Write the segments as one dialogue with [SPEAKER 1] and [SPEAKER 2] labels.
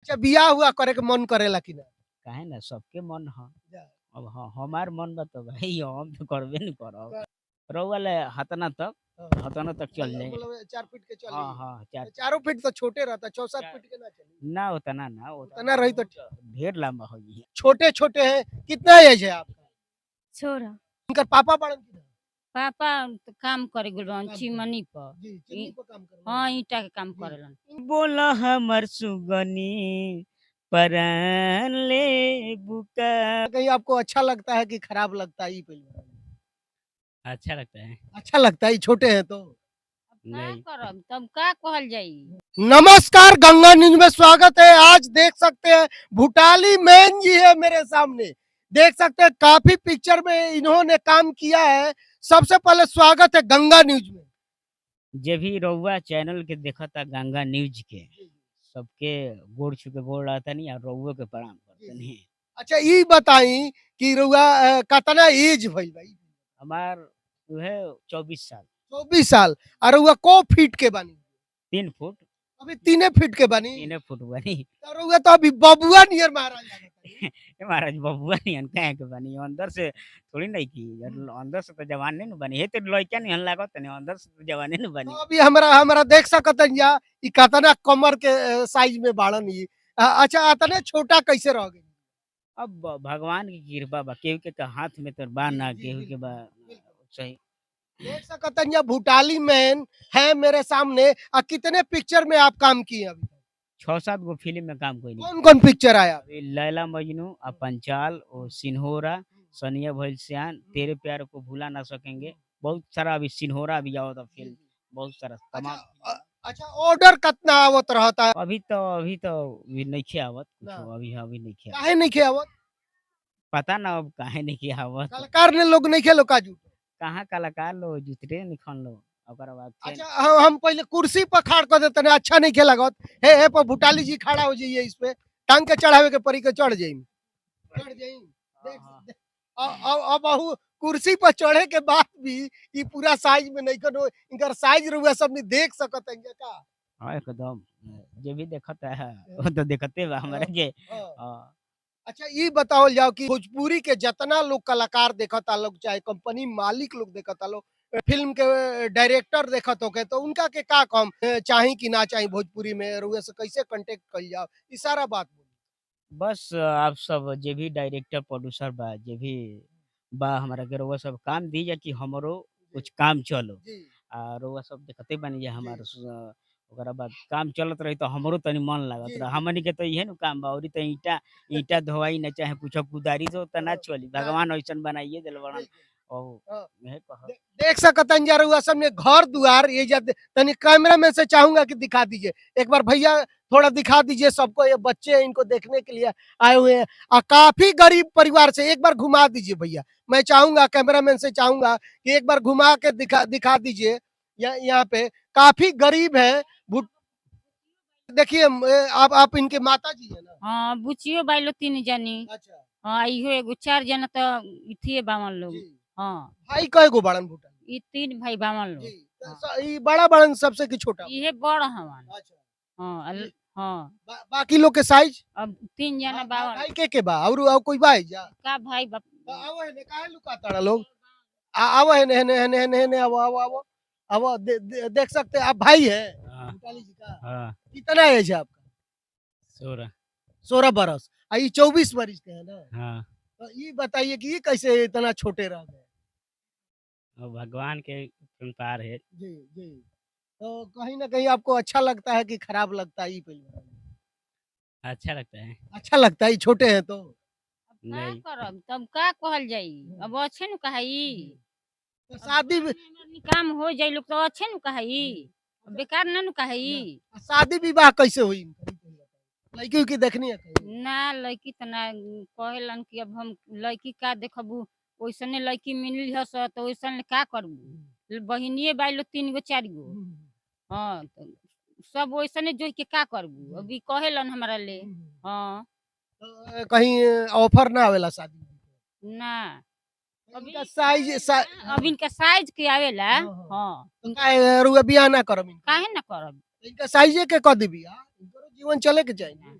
[SPEAKER 1] अच्छा, बियाह हुआ करे के मन करेला कि ना?
[SPEAKER 2] काहे ना, सबके मन ह।
[SPEAKER 1] जा।
[SPEAKER 2] अब हाँ, हमार मन बा तो भाई हम तो करबे न करब। रउआ ले हतना तक, हतना तक चल जाए।
[SPEAKER 1] मतलब 4 फीट के चली?
[SPEAKER 2] हाँ हाँ, 4।
[SPEAKER 1] चारों फीट तो छोटे रहता, 6-7
[SPEAKER 2] चार-
[SPEAKER 1] फीट के ना चली?
[SPEAKER 2] ना, उतना ना।
[SPEAKER 1] उतना रही तो
[SPEAKER 2] ढेर लंबा हो गई।
[SPEAKER 1] छोटे छोटे हैं। कितना एज है आपका?
[SPEAKER 3] 16।
[SPEAKER 1] उनकर पापा बड़न कि ना?
[SPEAKER 3] पापा तो काम करे गेल बन
[SPEAKER 1] काम
[SPEAKER 3] चिमनी पर।
[SPEAKER 1] जी, चिमनी पर काम करलन।
[SPEAKER 3] हाँ, ईटा के काम
[SPEAKER 1] जी।
[SPEAKER 3] करेलन।
[SPEAKER 2] बोला हमर सुगनी परान ले बुका।
[SPEAKER 1] कहीं आपको अच्छा लगता है कि खराब लगता है ये पहले बताइए।
[SPEAKER 2] अच्छा लगता है।
[SPEAKER 1] अच्छा लगता है? ये छोटे हैं तो
[SPEAKER 3] का
[SPEAKER 2] नहीं।
[SPEAKER 3] करब तब, का कहल जाई?
[SPEAKER 1] नमस्कार, गंगा न्यूज में स्वागत है। आज देख सकते हैं भुटाली मैन जी है मेरे सामने, देख सकते हैं काफी पिक्चर में इन्होंने काम किया है। सबसे पहले स्वागत है गंगा न्यूज में।
[SPEAKER 2] जे भी रउआ चैनल के देखता गंगा न्यूज के, सबके गोड़ छू के गोड़ रहतनी और रउआ के प्रणाम करतनी।
[SPEAKER 1] अच्छा, ये बताई कि रउआ कतना एज भइल भाई?
[SPEAKER 2] हमार उहे 24 साल।
[SPEAKER 1] 24 साल। और रउआ को फीट के बानी?
[SPEAKER 2] 3 फुट।
[SPEAKER 1] अभी 3 फीट के बानी?
[SPEAKER 2] 3 फुट बनी।
[SPEAKER 1] तो रउआ तो अभी बबुआ नियर महाराज लागता।
[SPEAKER 2] ए महाराज, बबुआ नियन काहे के बनी? अंदर से थोड़ी नहीं की, अंदर से तो जवान नहीं न बनी। हे तो लइका नियन लागत नहीं, अंदर से तो जवाने न बनी।
[SPEAKER 1] तो अभी हमरा हमरा देख सकतन जा ई कतना कमर के साइज में बाड़न ई। अच्छा, अतने छोटा कैसे रह गई?
[SPEAKER 2] अब भगवान की कृपा बा, केहू के हाथ में तो बा ना,
[SPEAKER 1] जी,
[SPEAKER 2] केहू के बा।
[SPEAKER 1] बिल्कुल।
[SPEAKER 2] सही।
[SPEAKER 1] देख सकतन जा भुटाली मैन है मेरे सामने। आ कितने पिक्चर में आप काम किए अभी?
[SPEAKER 2] 6-7 गो फिल्म में काम कइली।
[SPEAKER 1] कौन कौन पिक्चर आया?
[SPEAKER 2] अभी लैला मजनू आ पंचाल और सिन्होरा, सनिया भइल सियान, तेरे प्यार को भूला ना सकेंगे, बहुत सारा। अभी सिन्होरा भी आवत फिल्म, बहुत सारा तमाम।
[SPEAKER 1] अच्छा, ऑर्डर कितना आवत रहता है?
[SPEAKER 2] अभी तो अभी नइखे आवत
[SPEAKER 1] ना।
[SPEAKER 2] कुछो, अभी अभी नइखे आवत।
[SPEAKER 1] काहे नहीं आवत?
[SPEAKER 2] पता ना अब काहे नइखे आवत।
[SPEAKER 1] कलाकार ने लोग नहीं खेलो काजू?
[SPEAKER 2] कहाँ कलाकार लो, जुतरे निखन लो, ओकर बाद फेन।
[SPEAKER 1] अच्छा, हम पहले कुर्सी पर खाड़ कर देते हैं, अच्छा नहीं खेला गत हे हे पर भुटाली जी खड़ा हो जाइए, इस पे टांग के चढ़ावे के परी के चढ़ जाई, चढ़ जाई। देख।
[SPEAKER 2] हाँ।
[SPEAKER 1] अब अहू कुर्सी पर चढ़े के बाद भी ई पूरा साइज में नहीं कनो। इनकर साइज रुआ सब नहीं देख सकत हैं का?
[SPEAKER 2] हाँ, एकदम, जे भी देखता है वो तो देखते बा हमरा के।
[SPEAKER 1] हाँ।
[SPEAKER 2] हाँ।
[SPEAKER 1] अच्छा, ये बताओ जाओ कि भोजपुरी के जितना लोग कलाकार देखता लोग, चाहे कंपनी मालिक लोग देखता लोग, फिल्म के डायरेक्टर देखत होके, तो उनका के का कम चाही कि ना चाही भोजपुरी में? रुआ से कैसे कांटेक्ट कइल जाओ, ई सारा बात बोली।
[SPEAKER 2] बस आप सब जे भी डायरेक्टर प्रोड्यूसर बा, जे भी बा, हमरा के रउआ सब काम दी जा कि हमरो कुछ काम चलो। आ रउआ सब देखते बानी जे हमार ओकरा बाद काम चलत रही तो हमरो तनी मन लागत रह। हमनी के तो इहे नु काम बा, औरी तो ईटा ईटा धोवाई ना, चाहे कुछो कुदारी तो तना चली। भगवान ऐसन बनाइए दिल बड़न ओ।
[SPEAKER 1] हाँ।
[SPEAKER 2] यही कहब।
[SPEAKER 1] देख सकतन जा रउआ सबने घर दुआर ये जा। तनी कैमरा में से चाहूंगा कि दिखा दीजिए एक बार भैया, थोड़ा दिखा दीजिए सबको। ये बच्चे हैं, इनको देखने के लिए आए हुए हैं आ काफी गरीब परिवार से। एक बार घुमा दीजिए भैया, मैं चाहूंगा, कैमरामैन से चाहूंगा कि एक बार घुमा के दिखा दिखा दीजिए। यहाँ पे काफी गरीब है। देखिए, आप इनके माता जी है ना?
[SPEAKER 3] हाँ, बुचियो बाइलो 3 जनी।
[SPEAKER 1] अच्छा।
[SPEAKER 3] हाँ, इहो एगो, 4 जना तो इथिए बावन लोग।
[SPEAKER 1] जी।
[SPEAKER 3] हाँ।
[SPEAKER 1] भाई कय गो बाड़न भुटाली?
[SPEAKER 3] ई 3 भाई बावन लोग।
[SPEAKER 1] जी।
[SPEAKER 3] हाँ।
[SPEAKER 1] ई बड़ा बाड़न सबसे कि छोटा?
[SPEAKER 3] इहे बड़ हवन।
[SPEAKER 1] अच्छा।
[SPEAKER 3] हाँ।
[SPEAKER 1] जी।
[SPEAKER 3] हाँ।
[SPEAKER 1] बाकी लोग के साइज?
[SPEAKER 3] अब 3 जना बावन।
[SPEAKER 1] भाई के बा और कोई बा जा?
[SPEAKER 3] का भाई बाप।
[SPEAKER 1] आवो है ने, काहे लुकाता लोग? आवो है ने, ने ने ने ने, आवो आवो आवो आवो। दे, दे, देख सकते हैं आप भाई है
[SPEAKER 2] हाँ।
[SPEAKER 1] भुटाली जी का?
[SPEAKER 2] हाँ।
[SPEAKER 1] कितना एज है आपका?
[SPEAKER 2] 16।
[SPEAKER 1] 16 बरस आ ये 24 बरस के है ना?
[SPEAKER 2] हाँ।
[SPEAKER 1] तो ये बताइए कि ये कैसे इतना छोटे रह गए?
[SPEAKER 2] और भगवान के पार है।
[SPEAKER 1] जी जी, तो कहीं ना कहीं आपको अच्छा लगता है कि खराब लगता है ये पहले बताइए।
[SPEAKER 2] अच्छा लगता है।
[SPEAKER 1] अच्छा लगता है? ये छोटे हैं तो
[SPEAKER 3] का
[SPEAKER 2] नहीं।
[SPEAKER 3] करब तब, का कहल जाई? अब अच्छे नु कहाई।
[SPEAKER 1] तो शादी
[SPEAKER 3] काम हो जाई लोग तो अच्छे नु कहाई, बेकार ना नु कहाई।
[SPEAKER 1] शादी विवाह कैसे हुई? लड़की उड़की देखनी है कहीं?
[SPEAKER 3] ना, लड़की त ना कहेलन कि अब हम लड़की का देखबू, ओइसने लड़की मिलली हस तो ओइसन का करबू? बहिनिए बाइलो 3 गो 4 गो। हाँ, तो सब ओइसने जोइ के का करबू? अभी कहेलन हमरा ले। हाँ।
[SPEAKER 1] तो कहीं ऑफर ना आवेला शादी?
[SPEAKER 3] ना।
[SPEAKER 1] इनका साइज
[SPEAKER 3] अब इनका साइज के आवेला।
[SPEAKER 1] हाँ, हाँ।
[SPEAKER 3] हाँ।
[SPEAKER 1] तो काहे रुआ बियाह ना करब इनका?
[SPEAKER 3] काहे ना करब?
[SPEAKER 1] इनका साइजे के क दी बियाह, इनकरो जीवन चले के चाहिए।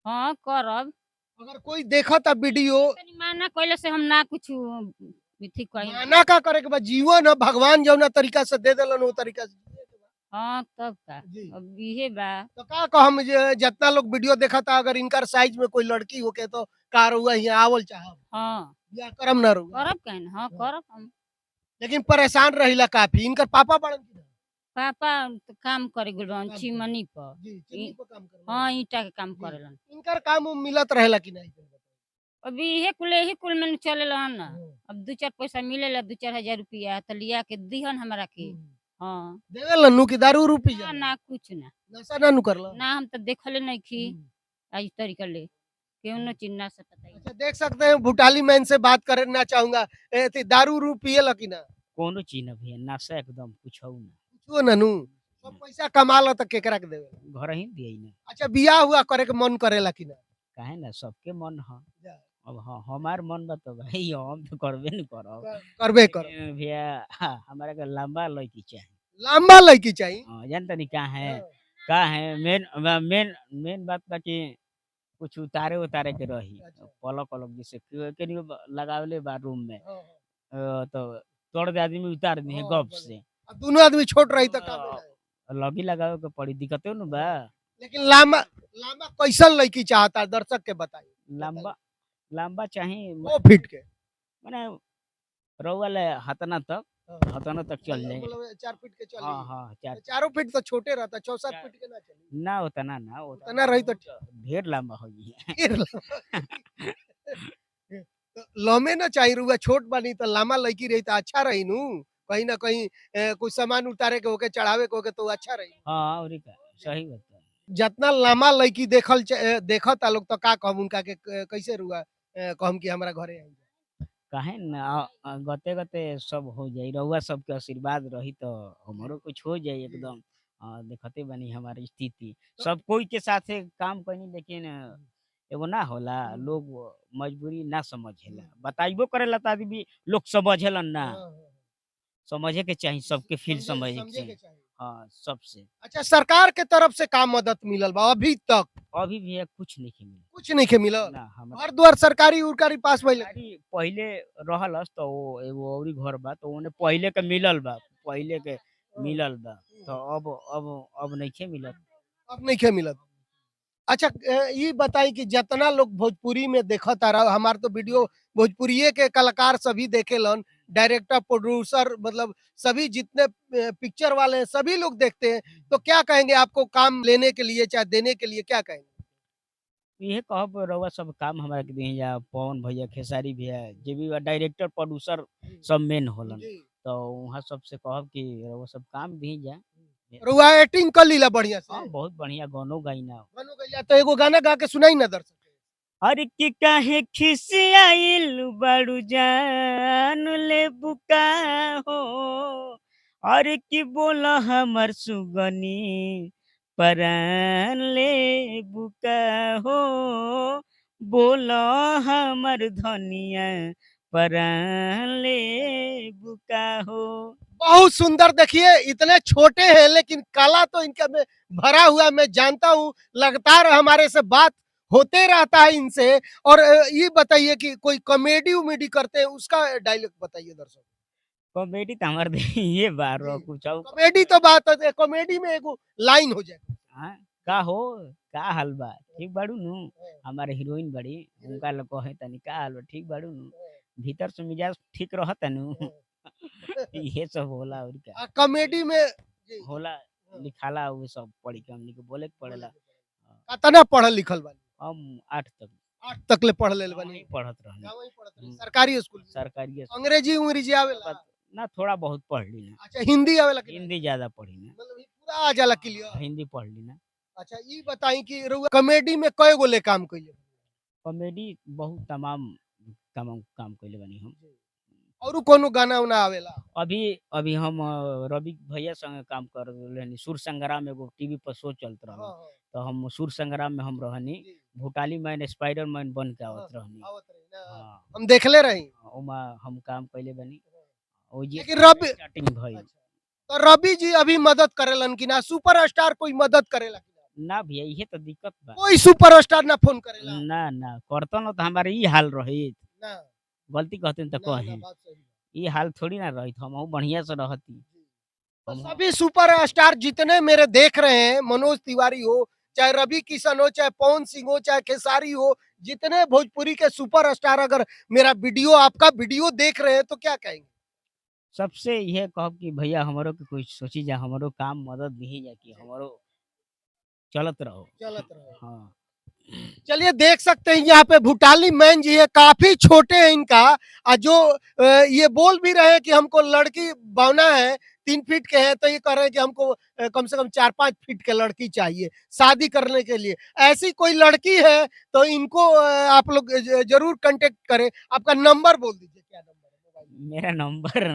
[SPEAKER 3] हाँ करब।
[SPEAKER 1] अगर कोई देखता वीडियो
[SPEAKER 3] तनी माना कइले से हम ना कुछ अथी कही।
[SPEAKER 1] माना का करे के बा, जीवन है, भगवान जौना तरीका से दे देलन वो तरीका से जिए के बा।
[SPEAKER 3] हाँ तब का
[SPEAKER 1] जी।
[SPEAKER 3] अब इहे बा।
[SPEAKER 1] तो का कहम जे जितना लोग वीडियो देखता अगर इनकर साइज में कोई लड़की होके तो का रउआ हियां आवल चाहब?
[SPEAKER 3] हाँ
[SPEAKER 1] बियाह करम ना रउआ?
[SPEAKER 3] करब काहे ना, हाँ करब हम।
[SPEAKER 1] लेकिन परेशान रहिला काफी। इनकर पापा बड़न की ना?
[SPEAKER 3] पापा तो काम करे गेल बन
[SPEAKER 1] काम
[SPEAKER 3] चिमनी पर।
[SPEAKER 1] जी, चिमनी पर काम करेलन।
[SPEAKER 3] हाँ ईटा के काम
[SPEAKER 1] जी।
[SPEAKER 3] करेलन।
[SPEAKER 1] इनकर काम उम मिलत रहेला कि नहीं?
[SPEAKER 3] अभी इहे कुल यही कुल में चलेलन ना।
[SPEAKER 1] हाँ।
[SPEAKER 3] अब 2-4 पैसा मिलेला, 2-4 हजार रुपया तो लिया के दिहन हमरा के। हाँ
[SPEAKER 1] देवेलन नु कि दारू उरू पी
[SPEAKER 3] ना
[SPEAKER 1] जाला?
[SPEAKER 3] ना कुछ ना।
[SPEAKER 1] नशा ना नु करला?
[SPEAKER 3] ना हम तो देखले नहीं खी आज तरीका ले केवनो चीज ना से पता।
[SPEAKER 1] अच्छा देख सकते हैं भुटाली मैन से बात करना चाहूंगा, ए दारू उरू पिएला कि ना?
[SPEAKER 2] कोनो चीज ना भैया, नशा एकदम कुछ ना।
[SPEAKER 1] कुछो ना नु? सब पैसा कमा ला त केकरा के देवे?
[SPEAKER 2] घर ही दिए ना।
[SPEAKER 1] अच्छा बियाह हुआ करे के मन करेला कि ना?
[SPEAKER 2] काहे ना सबके मन ह।
[SPEAKER 1] जा।
[SPEAKER 2] अब हाँ हमार मन बा तो भाई हम तो करबे न करब।
[SPEAKER 1] करबे करब।
[SPEAKER 2] लेकिन भैया हाँ, हमारा के लंबा लड़की चाही।
[SPEAKER 1] लंबा लड़की चाही?
[SPEAKER 2] हाँ, जानता नहीं का है,
[SPEAKER 1] हाँ।
[SPEAKER 2] का है मेन मेन मेन बात बा कि कुछ उतारे उतारे के रही।
[SPEAKER 1] अच्छा।
[SPEAKER 2] पलक अलग जैसे केनियो लगावले बा रूम में।
[SPEAKER 1] हाँ, हाँ।
[SPEAKER 2] तो तोड़ दे आदमी उतार दी है
[SPEAKER 1] हाँ,
[SPEAKER 2] गप
[SPEAKER 1] बड़े।
[SPEAKER 2] से।
[SPEAKER 1] अब दोनों आदमी छोट रही तो काम ना।
[SPEAKER 2] लगी लगावे के पड़ी, दिक्कतो न बा।
[SPEAKER 1] लेकिन लामा लामा कैसन लड़की चाहता दर्शक के बताइए।
[SPEAKER 2] लंबा लंबा चाही
[SPEAKER 1] वो फिट के
[SPEAKER 2] माने रउआ ले हतना तक, हतना तक चल जाए।
[SPEAKER 1] मतलब 4 फीट के चली।
[SPEAKER 2] हाँ हाँ 4।
[SPEAKER 1] चारों फीट तो छोटे रहता, 6-7 फीट के ना चली।
[SPEAKER 2] ना उतना ना
[SPEAKER 1] उतना रही तो
[SPEAKER 2] ढेर लंबा हो गई।
[SPEAKER 1] तो लमे ना चाहिए रुआ, छोट बानी तो लामा लड़की रही तो अच्छा रही नू, कहीं ना कहीं कुछ सामान उतारे के होके चढ़ावे के होके तो अच्छा रही।
[SPEAKER 2] हाँ और का सही बात है।
[SPEAKER 1] जितना लामा लड़की देखल देखता लोग तो का कहम उनका के कैसे रुआ कहम कि हमरा घरे आई।
[SPEAKER 2] काहे ना गते गते सब हो जाई, रउआ सबके आशीर्वाद रही तो हमरो कुछ हो जाई एकदम। देखते बनी हमारी स्थिति, सब कोई के साथे काम कनी, लेकिन एगो ना होला लोग मजबूरी ना समझेला, बताइबो करेला त आदमी लोग समझेलन ना। समझे के चाही सबके फील समझे के चाही। हाँ सबसे।
[SPEAKER 1] अच्छा सरकार के तरफ से का मदद मिलल बा अभी तक?
[SPEAKER 2] अभी भी कुछ नहीं मिलल।
[SPEAKER 1] कुछ नहीं मिलल?
[SPEAKER 2] ना, हमरा
[SPEAKER 1] घर द्वार सरकारी उरकारी पास भइल?
[SPEAKER 2] सरकारी पहिले रहलस तो वो एगो औरी घर बा तो ओने पहिले के मिलल बा, पहिले के मिलल बा तो अब अब अब नहीं मिलत।
[SPEAKER 1] अब नहीं मिलत। अच्छा ये बताई कि जितना लोग भोजपुरी में देखता रहा, हमार तो वीडियो भोजपुरी के कलाकार सभी देखेलन, डायरेक्टर प्रोड्यूसर मतलब सभी जितने पिक्चर वाले हैं सभी लोग देखते हैं, तो क्या कहेंगे आपको काम लेने के लिए चाहे देने के लिए क्या कहेंगे?
[SPEAKER 2] ये कहब रउआ सब काम हमारा के दिही जा, पवन भैया खेसारी भैया जे भी बा डायरेक्टर प्रोड्यूसर सब मेन होलन, तो वहाँ सबसे कहब कि रउआ सब काम दिही जा।
[SPEAKER 1] रउआ एक्टिंग कर लीला बढ़िया से?
[SPEAKER 2] हाँ बहुत बढ़िया गानो गाइना।
[SPEAKER 1] गानो गाइला तो एगो गाना गा के सुनाई ना दर्शक।
[SPEAKER 2] अरे कि काहे खिसियाइल बड़ू जान ले बुका हो, अरे कि बोला हमर सुगनी परान ले बुका हो, बोला हमर धनिया परान ले बुका हो।
[SPEAKER 1] बहुत सुंदर। देखिए इतने छोटे हैं लेकिन कला तो इनके में भरा हुआ, मैं जानता हूँ लगातार हमारे से बात होते रहता है इनसे। और ये बताइए कि कोई कॉमेडी उमेडी करते हैं उसका डायलॉग बताइए दर्शक।
[SPEAKER 2] कॉमेडी तो हमारे ये बार कुछ और
[SPEAKER 1] कॉमेडी तो बात है, कॉमेडी में एगो लाइन हो जाए।
[SPEAKER 2] हाँ, का हो का हाल बा ठीक बाड़ू नु, हमारे हीरोइन बड़ी उनका लोग कहे तनी का हाल बा ठीक बाड़ू नु, भीतर से मिजाज ठीक रहता नु, ये सब होला। और का
[SPEAKER 1] कॉमेडी में
[SPEAKER 2] होला लिखाला वो सब पढ़ी के हमनी के बोले के पड़ेला।
[SPEAKER 1] कतना पढ़ल लिखल बानी?
[SPEAKER 2] हम 8 तक।
[SPEAKER 1] 8 तक ले पढ़ लेल बानी?
[SPEAKER 2] पढ़त रहनी।
[SPEAKER 1] गाँव ही पढ़त रहनी। सरकारी स्कूल?
[SPEAKER 2] सरकारी स्कूल।
[SPEAKER 1] अंग्रेजी उंग्रेजी आवेला?
[SPEAKER 2] ना थोड़ा बहुत पढ़ ली ना।
[SPEAKER 1] अच्छा हिंदी आवेला कि नहीं?
[SPEAKER 2] हिंदी ज्यादा पढ़ी ना।
[SPEAKER 1] मतलब पूरा आ जाला क्लियर?
[SPEAKER 2] हिंदी पढ़ ली ना।
[SPEAKER 1] अच्छा ये बताई कि रउआ कॉमेडी में कय गो ले काम कइले?
[SPEAKER 2] कॉमेडी बहुत तमाम काम कइले बानी हम।
[SPEAKER 1] और कोनो गाना उना आवेला?
[SPEAKER 2] अभी अभी हम रवि भैया संग काम कर रहनी, सुर संग्राम एगो टीवी पर शो चलत रहा, तो हम सुर संग्राम में हम रहनी, भोटाली मैन स्पाइडर मैन बन के आवत रहनी। हाँ।
[SPEAKER 1] हम देखले रही।
[SPEAKER 2] ओमा हम काम कइले बानी।
[SPEAKER 1] लेकिन रवि
[SPEAKER 2] स्टार्टिंग भइल।
[SPEAKER 1] तो रवि जी अभी मदद करेलन कि ना? सुपर स्टार कोई मदद करेला कि ना?
[SPEAKER 2] ना भैया इहे तो दिक्कत बा।
[SPEAKER 1] कोई सुपरस्टार ना फोन करेला?
[SPEAKER 2] ना ना करतन तो हमारे ई हाल रहित।
[SPEAKER 1] ना।
[SPEAKER 2] गलती कहते तो
[SPEAKER 1] ना, ना,
[SPEAKER 2] कहें।
[SPEAKER 1] बात सही है।
[SPEAKER 2] ई हाल थोड़ी ना रहित, हम बढ़िया से रहती।
[SPEAKER 1] तो सभी सुपरस्टार जितने मेरे देख रहे हैं, मनोज तिवारी हो, चाहे रवि किशन हो, चाहे पवन सिंह हो, चाहे खेसारी हो, जितने भोजपुरी के सुपरस्टार अगर मेरा वीडियो, आपका वीडियो देख रहे हैं तो क्या कहेंगे?
[SPEAKER 2] सबसे यह कहब कि भैया हमरो के कुछ सोची जा, हमरो काम मदद दी जा कि हमरो चलत रहो।
[SPEAKER 1] चलत रहो।
[SPEAKER 2] हाँ।
[SPEAKER 1] चलिए देख सकते हैं यहाँ पे भूटाली मैन जी है, काफी छोटे हैं इनका, और जो ये बोल भी रहे हैं कि हमको लड़की बौना है, 3 फीट के हैं, तो ये कह रहे हैं कि हमको कम से कम 4-5 फीट के लड़की चाहिए शादी करने के लिए। ऐसी कोई लड़की है तो इनको आप लोग जरूर कांटेक्ट करें। आपका नंबर बोल दीजिए, क्या नंबर है मोबाइल?
[SPEAKER 2] मेरा नंबर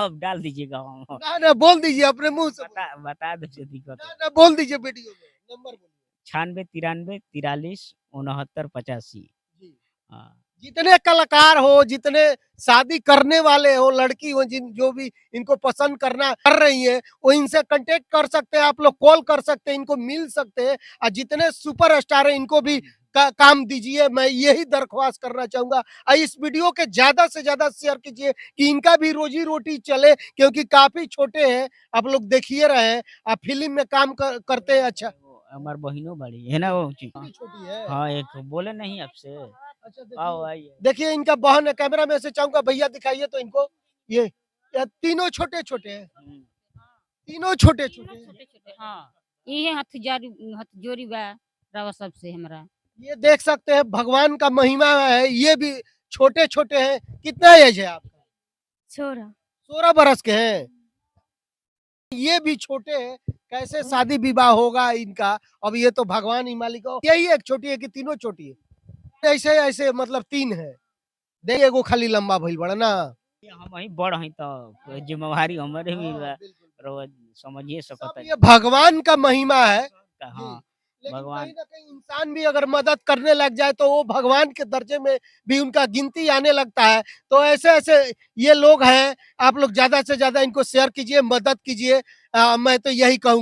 [SPEAKER 2] अब डाल दीजिएगा हम।
[SPEAKER 1] ना ना बोल दीजिए अपने मुंह से।
[SPEAKER 2] बता दीजिए दिक्कत।
[SPEAKER 1] ना ना बोल दीजिए वीडियो में नंबर बोलिए।
[SPEAKER 2] 96 93 43 69 85।
[SPEAKER 1] जी।
[SPEAKER 2] हाँ।
[SPEAKER 1] जितने कलाकार हो, जितने शादी करने वाले हो, लड़की हो, जिन जो भी इनको पसंद करना कर रही है, वो इनसे कांटेक्ट कर सकते हैं, आप लोग कॉल कर सकते हैं, इनको मिल सकते हैं। और जितने सुपरस्टार हैं इनको भी काम दीजिए, मैं यही दरख्वास्त करना चाहूंगा। और इस वीडियो के ज्यादा से ज्यादा शेयर कीजिए कि इनका भी रोजी रोटी चले, क्योंकि काफी छोटे हैं, आप लोग देखिए रहे हैं, आप फिल्म में काम करते हैं। अच्छा
[SPEAKER 2] हमार बहनों बड़ी है ना, वो चीज।
[SPEAKER 1] छोटी है।
[SPEAKER 2] हाँ एक बोले नहीं आपसे।
[SPEAKER 1] अच्छा,
[SPEAKER 2] आओ आइए।
[SPEAKER 1] देखिए इनका बहन है, कैमरा में से चाहूंगा भैया दिखाइए तो इनको, ये तीनों छोटे छोटे हैं, तीनों छोटे छोटे हैं।
[SPEAKER 3] छोटे छोटे। हाँ इहे हथ जोरी बा रवा सबसे हमरा।
[SPEAKER 1] ये देख सकते हैं भगवान का महिमा है, ये भी छोटे छोटे हैं। कितना एज है आपका?
[SPEAKER 4] 16।
[SPEAKER 1] 16 बरस के हैं, ये भी छोटे हैं। कैसे शादी विवाह होगा इनका? अब ये तो भगवान ही मालिक हो। यही एक छोटी है कि तीनों छोटी है? ऐसे ऐसे मतलब 3 है। देख एगो खाली लंबा भइल बड़ा ना।
[SPEAKER 2] हम ही बड़ हई तो जिम्मेवारी हमारे भी बा। रउआ समझिए सकत
[SPEAKER 1] सब ये भगवान का महिमा है।
[SPEAKER 2] हाँ
[SPEAKER 1] लेकिन
[SPEAKER 2] भगवान।
[SPEAKER 1] कहीं ना कहीं इंसान भी अगर मदद करने लग जाए तो वो भगवान के दर्जे में भी उनका गिनती आने लगता है। तो ऐसे ऐसे ये लोग हैं, आप लोग ज्यादा से ज्यादा इनको शेयर कीजिए, मदद कीजिए। मैं तो यही कहूंगा।